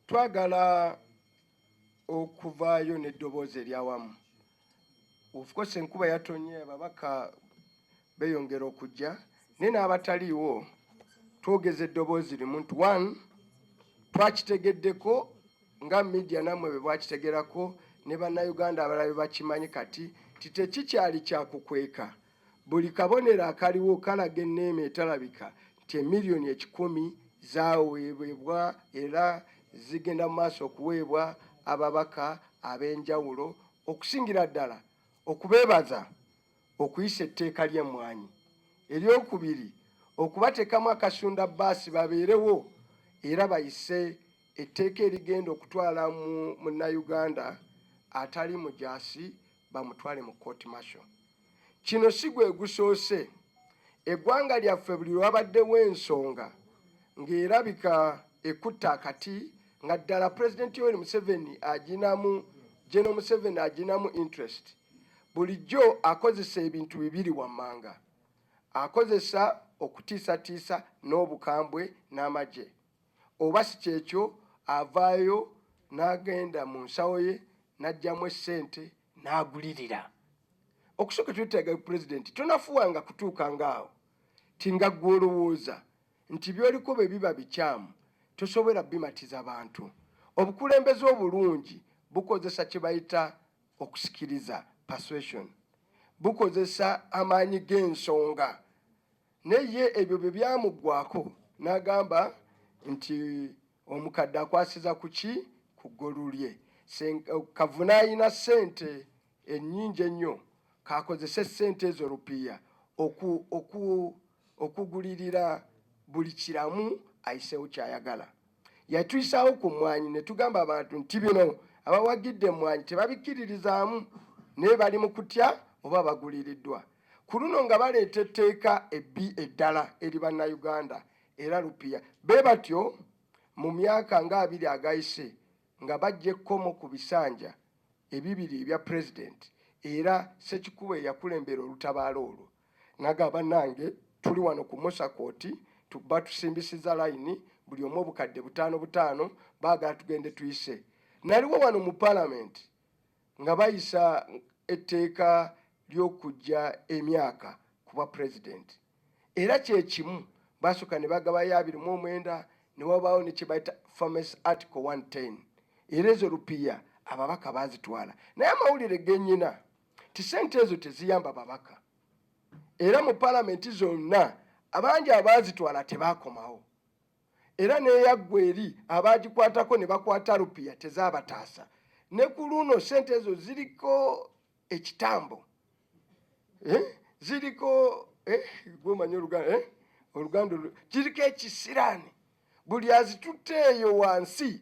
Twagala okuvaayo n'eddoboozi eryawamu. Of course enkuba yatonye, ababaka beeyongera okujja, naye n'abataliiwo twogeza eddoboozi limu nti one, twakitegeddeko nga media nammwe bwe bwakitegerako ne Bannayuganda abalala bwe bakimanyi kati nti tekikyali kyakukweka. Buli kabonero akaliwo kalaga enneema etalabika nti 100,000,000 zaweebwa era zigenda mu maaso okuweebwa ababaka ab'enjawulo, okusingira ddala okubeebaza okuyisa etteeka ly'emmwanyi. Eryokubiri, okubateekamu akasunda bbaasi babeerewo era bayise etteeka erigenda okutwala mu Munnayuganda atali mujaasi bamutwale mu court martial. Kino si gwe gusoose. Eggwanga lyaffe buli lwabaddewo ensonga ng'erabika ekutte akati nga ddala Pulezidenti Yoweri Museveni aginamu, General Museveni aginamu interest, bulijjo akozesa ebintu bibiri wammanga. Akozesa okutiisatiisa n'obukambwe n'amagye, oba si kyekyo avaayo n'agenda mu nsawo ye n'aggyamu essente n'agulirira. Okusooka twetaaga Pulezidenti tonafuwanga kutuuka ng'awo ti nga ggwe olowooza nti by'oliko bwe biba bikyamu tosobola bimatiza bantu. Obukulembeze obulungi bukozesa kye bayita okusikiriza, persuasion, bukozesa amaanyi g'ensonga. Naye ye ebyo bwe byamuggwako n'agamba nti omukadde akwasiza ku ki? Ku ggolu lye. Kavuna alina ssente ennyingi ennyo, k'akozese ssente ezo rupiya okugulirira buli kiramu ayiseewo ky'ayagala. Yatuyisaawo ku mmwanyi ne tugamba abantu nti bino abawagidde emmwanyi tebabikkiririzaamu, naye bali mu kutya oba baguliriddwa. Ku luno nga baleeta etteeka ebbi eddala eri Bannayuganda era rupiya. Be batyo mu myaka nga 20 agayise nga baggya ekkomo ku bisanja ebibiri ebya Pulezidenti, era Ssekikubo eyakulembera olutabaalo olwo n'agamba, "Bannange, tuli wano ku Musa Kooti, batusimbisizza layini, buli omu 5000 50, baagala tugende tuyise." Naliwo wano mu Paalamenti nga bayisa etteeka ly'okuggya emyaka ku bwa Pulezidenti, era kyekimu basooka ne bagabayo 29, ne wabaawo ne kye bayita famous Article 110, era ezo rupiya ababaka baazitwala. Naye amawulire gennyina ti ssente ezo teziyamba babaka, era mu Paalamenti zonna abangi abaazitwala tebaakomawo, era n'eyaggwa eri abaagikwatako ne bakwata rupiya tezaabataasa. Ne ku luno ssente ezo ziriko ekitambo, eh? Ziriko, eh? Gwomanyi Oluganda, eh? Oluganda kiriko ekisiraani. Buli azitutte eyo wansi,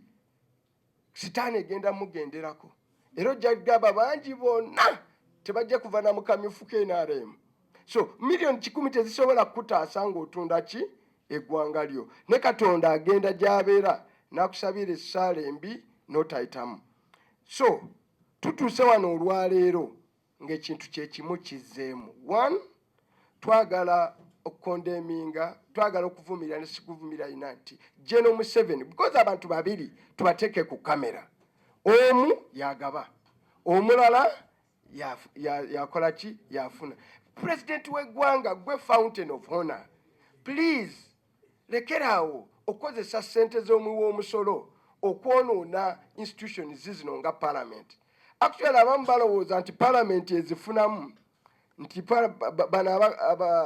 sitaani egenda mugenderako, era ojja kugamba bangi bonna tebajja kuva na mukamyufu k'NRM. So 100,000,000 tezisobola kukutaasa ng'otunda ki? Eggwanga lyo. Ne Katonda agenda gy'abeera n'akusabira essaala embi n'otayitamu. So tutuuse wano olwaleero ng'ekintu kyekimu kizzeemu. One, twagala okucondemninga, twagala okuvumirira ne sikuvumirira ina nti General Museveni, because abantu babiri tubateeke ku kamera, omu yagaba, omulala yakola ki? Yafuna. Pulezidenti w'eggwanga, gwe fountain of honor, please lekeraawo okukozesa ssente z'omuwi w'omusolo okwonoona institutions zino nga Parliament. Actually abamu balowooza nti Parliament ezifunamu, nti bano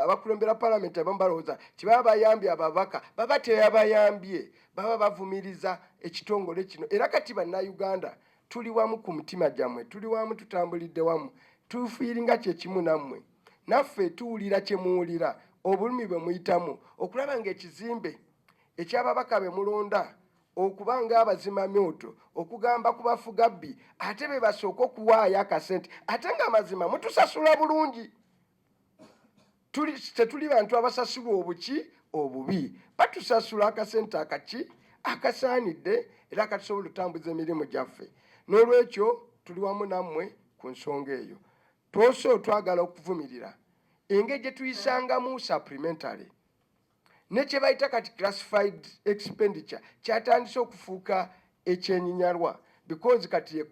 abakulembera Parliament, abamu balowooza nti baba bayambye ababaka. Baba teyabayambye, baba bavumiriza ekitongole kino. Era kati Bannayuganda tuli wamu ku mutima gyammwe, tuli wamu, tutambulidde wamu, tufeelinga kyekimu nammwe. Naffe tuwulira kye muwulira, obulumi bwe muyitamu okulaba ng'ekizimbe eky'ababaka be mulonda okuba ng'abazimamyoto okugamba ku bafugabbi, ate be basooka okuwaayo akasente, ate ng'amazima mutusasula bulungi. Tetuli bantu abasasulwa obuki obubi, batusasula akasente akaki akasaanidde era akatusobola okutambuza emirimu gyaffe. N'olwekyo tuli wamu nammwe ku nsonga eyo. Twose twagala okuvumirira engeri gye tuyisangamu supplementary ne kye bayita kati classified expenditure kyatandise okufuuka. Ekyenyinyalwa because kati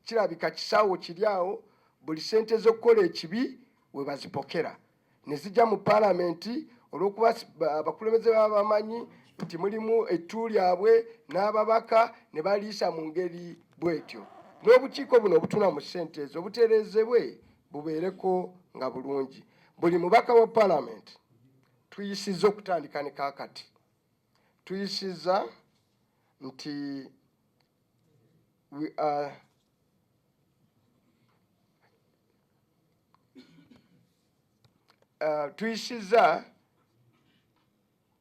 kirabika kisawo kiri awo, buli sente z'okukola ekibi we bazipokera ne zijja mu Palamenti, olw'okuba abakulembeze baba bamanyi nti mulimu ettu lyabwe n'ababaka ne baliisa mu ngeri bw'etyo. N'obukiiko buno obutuna mu ssente ezo butereezebwe, bubeereko nga bulungi. Buli mubaka wa Palamenti tuyisizza okutandika ne kaakati, tuyisizza nti we are tuyisizza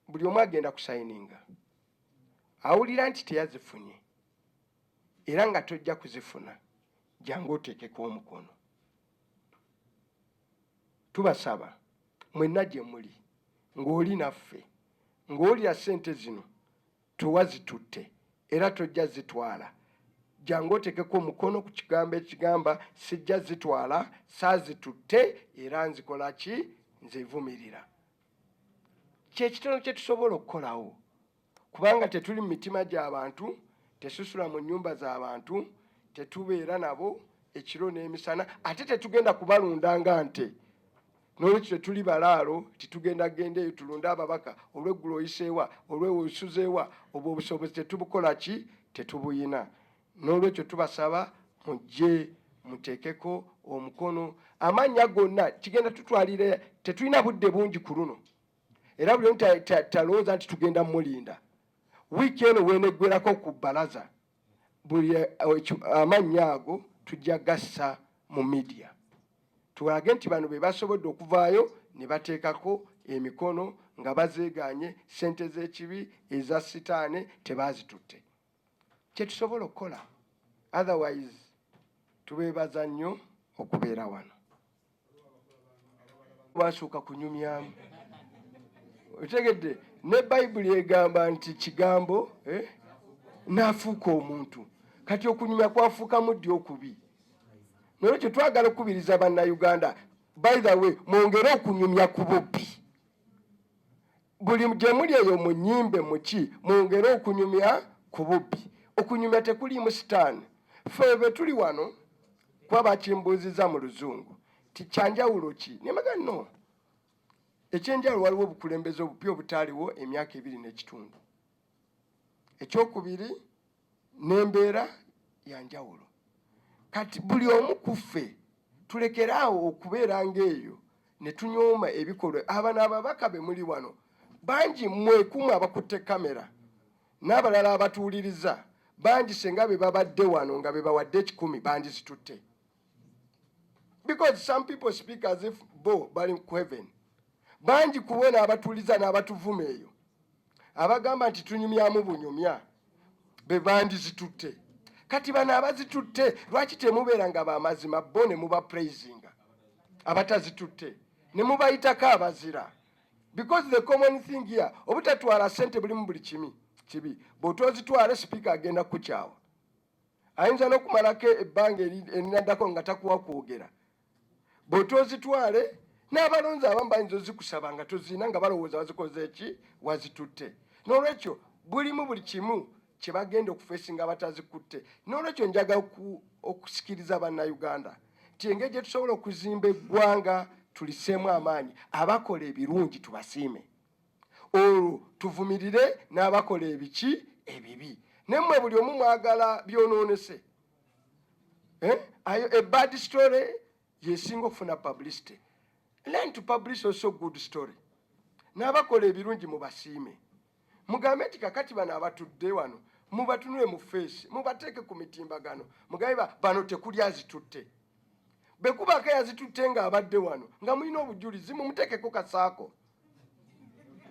buli omu agenda kusayininga awulira nti teyazifunye era nga tojja kuzifuna, jangu oteekeko omukono. Tubasaba mwenna gye muli, ng'oli naffe, ng'olya ssente zino tewazitutte era tojja zitwala, jangu oteekeko omukono ku kigambo ekigamba sijja zitwala, saazitutte era nzikola ki, nzevumirira. Kyekitono kye tusobola okukolawo, kubanga tetuli mu mitima gy'abantu, tesusula mu nnyumba z'abantu, tetubeera nabo ekiro n'emisana, ate tetugenda kubalunda nga nte. N'olwekyo tetuli balaalo titugenda genda eyo tulunde ababaka, olweggulo oyiseewa, olwewo osuzeewa. Obwo obusobozi tetubukola ki, tetubuyina. N'olwekyo tubasaba mujje muteekeko omukono amannya gonna. Kigenda tutwalira, tetulina budde bungi ku luno, era buli omu talowooza nti tugenda mulinda wiiki eno weeneggwerako ku bbalaza. Buli amannya ago tujja gassa mu media tulage nti bano be basobodde okuvaayo ne bateekako emikono nga bazeegaanye ssente z'ekibi eza sitaane, tebaazitutte. Kye tusobola okukola. Otherwise tubeebaza nnyo okubeera wano. Basooka kunyumyamu, otegedde? Ne Bayibuli egamba nti kigambo n'afuuka omuntu. Kati okunyumya kwafuukamu ddi okubi? Nolwekyo twagala okukubiriza Bannayuganda, by the way, mwongere okunyumya ku bubbi. Buli gye muli eyo mu nnyimbe muki, mwongere okunyumya ku bubbi. Okunyumya tekuliimu sitaani. Ffe bwe tuli wano, kuba bakimbuuziza mu Luzungu ti kyanjawulo ki, nemaga no ekyenjawulo waliwo obukulembeze obupya obutaaliwo emyaka 2.5. Ekyokubiri, n'embeera yanjawulo kati. Buli omu ku ffe tulekere awo okubeera ng'eyo ne tunyooma ebikolwa. Abano ababaka be muli wano bangi, mwekumu abakutte kamera n'abalala abatuwuliriza bangi, senga be babadde wano nga be bawadde 100 bandizitutte, because some people speak as if bo bali ku heaven. Bangi kubona abatuuliza n'abatuvuma eyo, abagamba nti tunyumyamu bunyumya, be bandizitutte. Kati bano abazitutte, lwaki temubeera nga bamazima bo ne muba praisinga, abatazitutte ne mubayitako abazira? Because the common thing here, obutatwala sente bulimu buli kimi kibi. Bw'otozitwala, sipiika agenda kukukyawa, ayinza n'okumalako ebbanga erinaddako nga takuwa kwogera. Bw'otozitwale, n'abalonzi abamu bayinza ozikusaba nga toziina, nga balowooza wazikoze ki, wazitutte. N'olwekyo bulimu buli kimu kye bagenda okufeesinga abatazikutte. N'olwekyo njagala okusikiriza Bannayuganda nti engeri gye tusobola okuzimba eggwanga, tuliseemu amaanyi, abakola ebirungi tubasiime, olwo tuvumirire n'abakola ebiki, ebibi. Nemmwe buli omu mwagala byonoonese, eh? Ayo a bad story yesinga okufuna publicity. Learn to publish also good story. N'abakola ebirungi mubasiime, mugambe nti kakati bano abatudde wano mubatunule mu face, mubateeke ku mitimbagano, mugambe bano tekuli azitutte. Bwekubako yazitutte ng'abadde wano nga mulina obujulizi, mumuteekeko kasaako,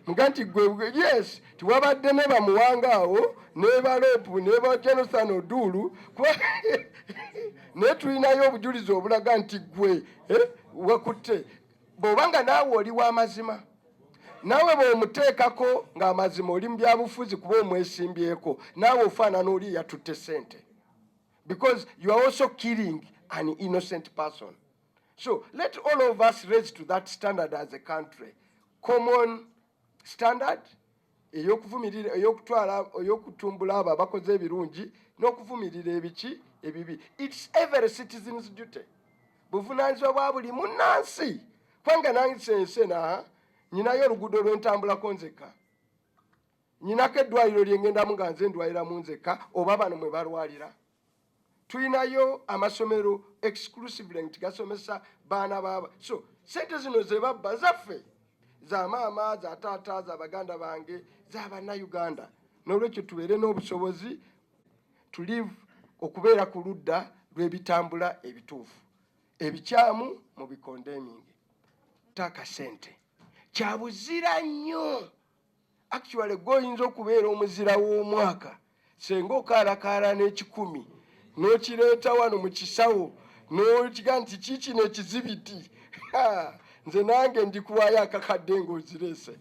muga nti gwe yes, tiwabadde ne bamuwanga awo ne balopu ne ba Jonathan Odulu, naye tulinayo obujulizi obulaga nti gwe wakutte. Bw'obanga naawe oli w'amazima, naawe bw'omuteekako ng'amazima oli mu byabufuzi kuba omwesimbyeko, naawe ofaanana oli yatutte ssente, because you are also killing an innocent person. So let all of us raise to that standard as a country, common standard. Ey'okuvumirira, ey'okutwala, ey'okutumbula abo abakoze ebirungi n'okuvumirira ebiki ebibi. It's every citizen's duty, buvunaanyizibwa bwa buli munnansi, kubanga nange ensi eno nyinayo oluguudo lwentambulako nzekka, nyinako eddwaliro lyengendamu nga nze ndwaliramu nzekka, oba bano mwe balwalira. Tulinayo amasomero exclusively nti gasomesa baana baaba. So sente zino zebabba zaffe, za maama, za taata, za baganda bange, za bannayuganda. N'olwekyo tubeere n'obusobozi to live, okubeera ku ludda lw'ebitambula ebituufu, ebikyamu mu bicondemning. Taakasente kyabuzira nnyo. Actually, gwe oyinza okubeera omuzira w'omwaka senga okaalakaala n'ekikumi n'okireeta wano mu kisawo n'okiga nti kiikino ekizibiti, nze nange ndikuwaayo akakadde ng'ozireese.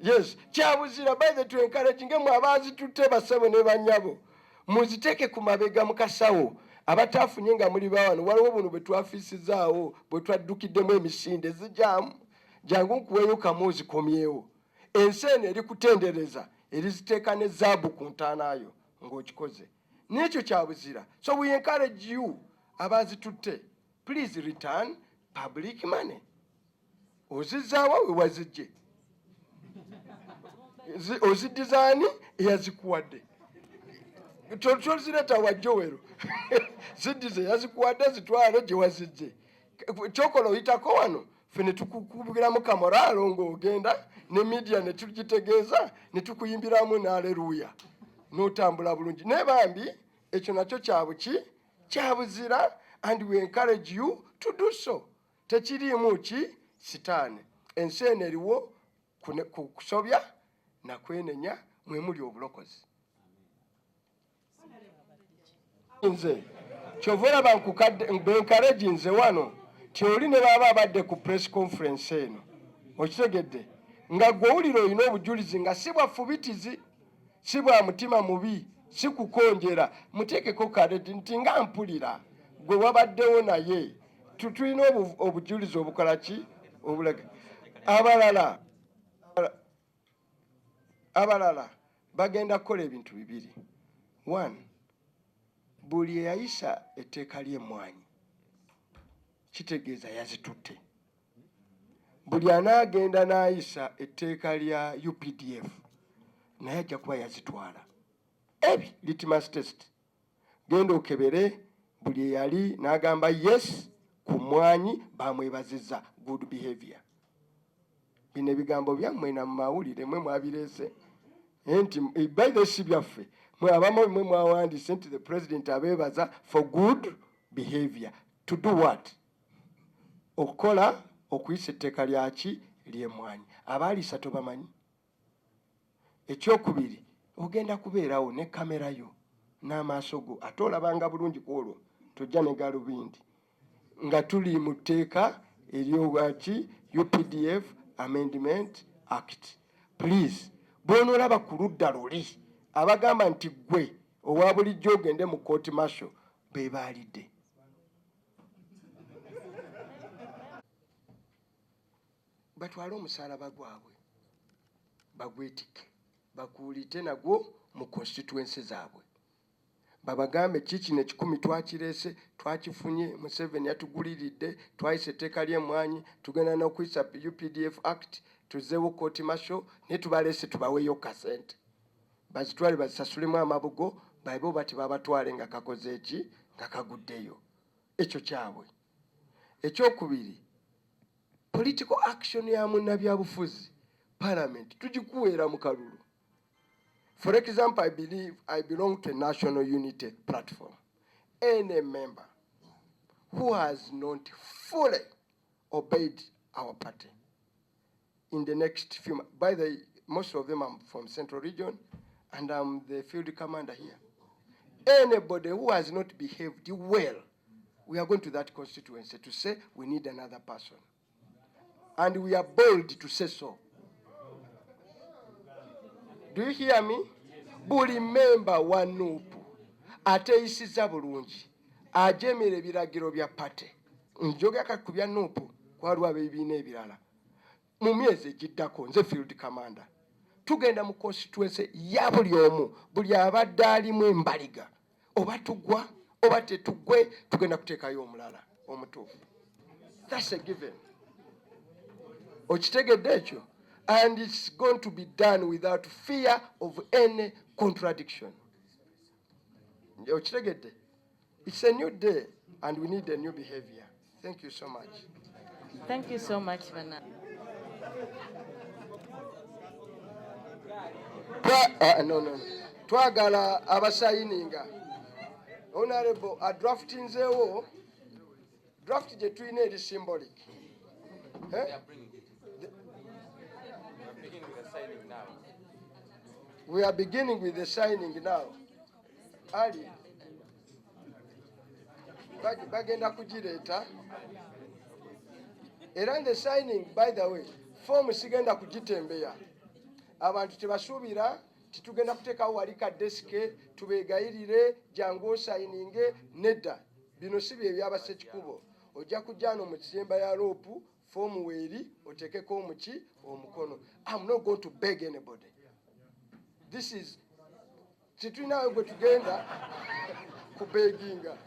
Yes, kyabuzira. By the to encourage ngemu abaazitutte, basebo ne banyabo, muziteeke ku mabega mu kasawo. Abataafunye nga muli bawano, waliwo buno bwe twafiisizaawo, bwe twaddukiddemu emisinde zijaamu. Jangu nkuweeyo kamu ozikomyewo. Ensi eno eri kutendereza, eriziteeka ne zaabu ku ntaanaayo ng'okikoze. N'ekyo kyabuzira. So we encourage you abazitutte, please return public money. Ozizaawa we wazijje, oziddizaani eyazikuwadde. Tozireeta wajjowero, ziddize yazikuwadde, zitwale gye wazijje. Kyokola oyitako wano, ffe ne tukukubiramu kamoralo ng'ogenda ne media ne tugitegeeza ne tukuyimbiramu n'aleluya n'otambula bulungi. Naye bambi ekyo nakyo kyabuki, kyabuzira, and we encourage you to do so. Tekiriimu ki sitaane. Ensi eno eriwo ku kusobya nakwenenya, mwe muli obulokozi. Nze kyova olaba bencourage nze wano ti oli ne baba abadde ku press conference eno, okitegedde, nga gwe owulira olina obujulizi nga si bwa fubitizi, si bwa mutima mubi, si kukonjera, muteekeko karedi nti nga mpulira gwe wabaddewo, naye tulina obujulizi obukola ki, obulaga. Abalala bagenda kukola ebintu bibiri. One, buli eyayisa etteeka ly'emmwanyi kitegeeza yazitutte. Buli anaagenda n'ayisa etteeka lya UPDF naye ajja kuba yazitwala. Ebi litmus test, genda okebere buli eyali n'agamba yes ku mmwanyi, bamwebazizza good behavior. Bino ebigambo byammwe na mumawulire mwe mwabireese nti eh, by the si byaffe, mwe abamu mwe mwawandiise nti the president abeebaza for good behavior. To do what? Okukola okuyisa etteeka lyaki ly'emmwanyi. Abaaliisa tobamanyi. Ekyokubiri, ogenda kubeerawo ne kamera yo n'amaaso go, ate olabanga bulungi ku olwo, tojja ne galubindi nga tuli mu tteeka eryobwaki UPDF Amendment Act. Please, bw'onoolaba ku ludda luli abagamba nti ggwe owa bulijjo ogende mu court martial, be baalidde. Batwale omusaalaba gwabwe bagwetikke, bakuulite nagwo mu constituency zaabwe, babagambe kikino ekikumi twakireese, twakifunye, Museveni yatuguliridde, twayisa etteeka ly'emmwanyi, tugenda n'okuyisa UPDF Act, tuzzeewo court martial, naye tubaleese tubaweeyo kasente bazitwale bazisasulemu amabugo babe oba tebabatwale nga kakoze eki, nga kaguddeyo. Ekyo kyabwe. Ekyokubiri, political action ya munnabyabufuzi, parliament tugikuweera mu kalulu. For example, I believe I belong to a National Unity Platform. Any member who has not fully obeyed our party in the next few, by the most of them are from Central Region, and I'm the field commander here. Anybody who has not behaved well, we are going to that constituency to say we need another person. And we are bold to say so. Do you hear me? Buli member wa NUP ateyisiza bulungi, ajemera ebiragiro bya party, njogera ku bya NUP, kwaliwo ab'ebibiina ebirala, mu myezi egiddako nze field commander. Tugenda mu constituency ya buli omu, buli abadde alimu embaliga, oba tugwa oba tetugwe, tugenda kuteekayo omulala omutuufu. That's a given. Okitegedde ekyo? And it's going to be done without fear of any contradiction. Okitegedde? It's a new day and we need a new behavior. Thank you so much. Thank you so much, Bana. No. Twagala abasayininga. Honorable adraftinzeewo draft gye tulina eri symbolic. Eh? We are beginning with the signing now. Ali bagenda kugireeta era the signing, by the way, form sigenda kugitembeya. Abantu tebasuubira titugenda kuteekawo wali ka desk tubeegayirire jangu osayininge. Nedda, bino si bye byabasekikubo. Ojja kujja no mu kisimba ya LOP, foomu weeri, oteekeko omuki omukono. I'm not going to beg anybody. This is tetulinawe gwe tugenda kubeginga.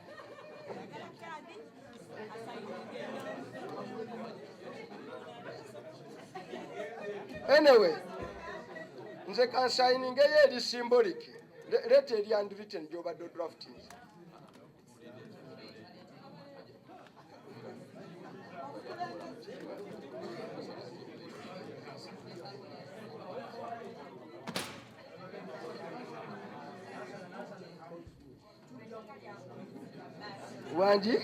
Anyway, nze kansayiningeyo eri symbolic. Leeta eri handwritten gy'obadde drafting. Wangi?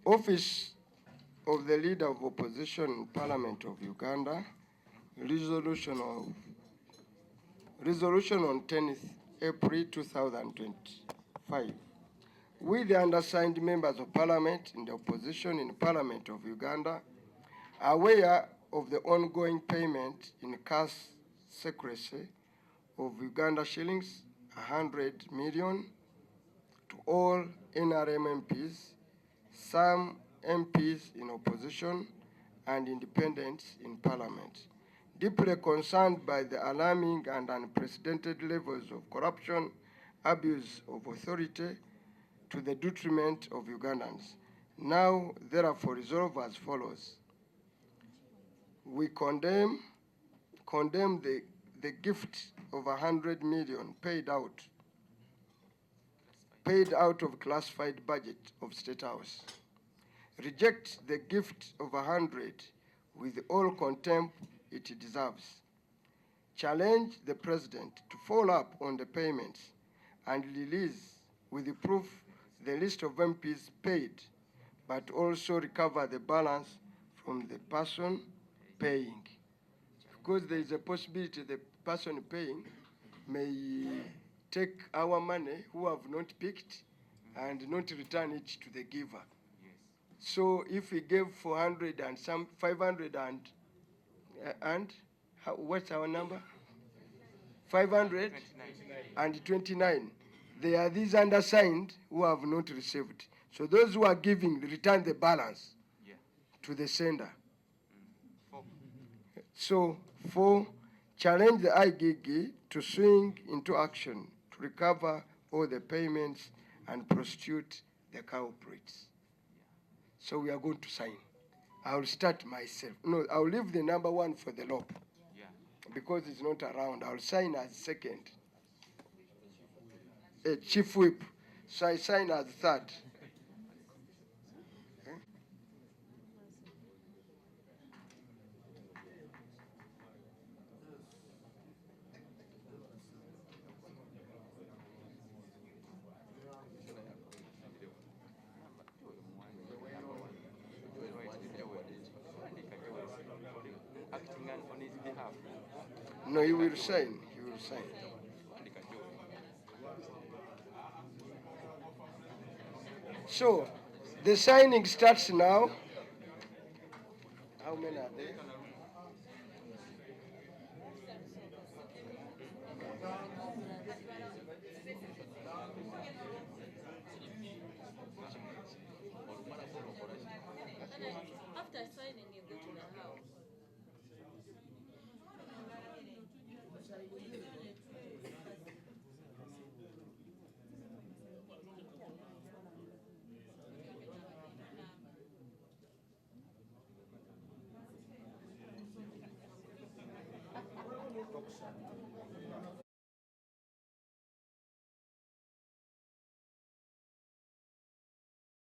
Office of the Leader of Opposition in Parliament of Uganda, resolution on 10th April 2025. We, the undersigned members of Parliament in the opposition in Parliament of Uganda, are aware of the ongoing payment in cash secrecy of Uganda shillings 100 million to all NRM MPs, some MPs in opposition and independents in Parliament. Deeply concerned by the alarming and unprecedented levels of corruption, abuse of authority to the detriment of Ugandans. Now, therefore, resolve as follows. We condemn the gift of 100 million paid out of classified budget of State House. Reject the gift of 100 with all contempt it deserves. Challenge the president to follow up on the payments and release with the proof the list of MPs paid, but also recover the balance from the person paying. Because there is a possibility the person paying may take our money who have not picked and not return it to the giver. Yes. So if we gave 400 and some 500 and how, what's our number? 529. There are these undersigned who have not received. So those who are giving return the balance to the sender. So 4, challenge the IGG to swing into action to recover all the payments and prosecute the culprits. So we are going to sign. I will start myself. No, I will leave the number 1 for the LOP. Because it's not around. I will sign as second. Chief Whip. So I sign as third. No, he will sign. He will sign. So the signing starts now. How many are there?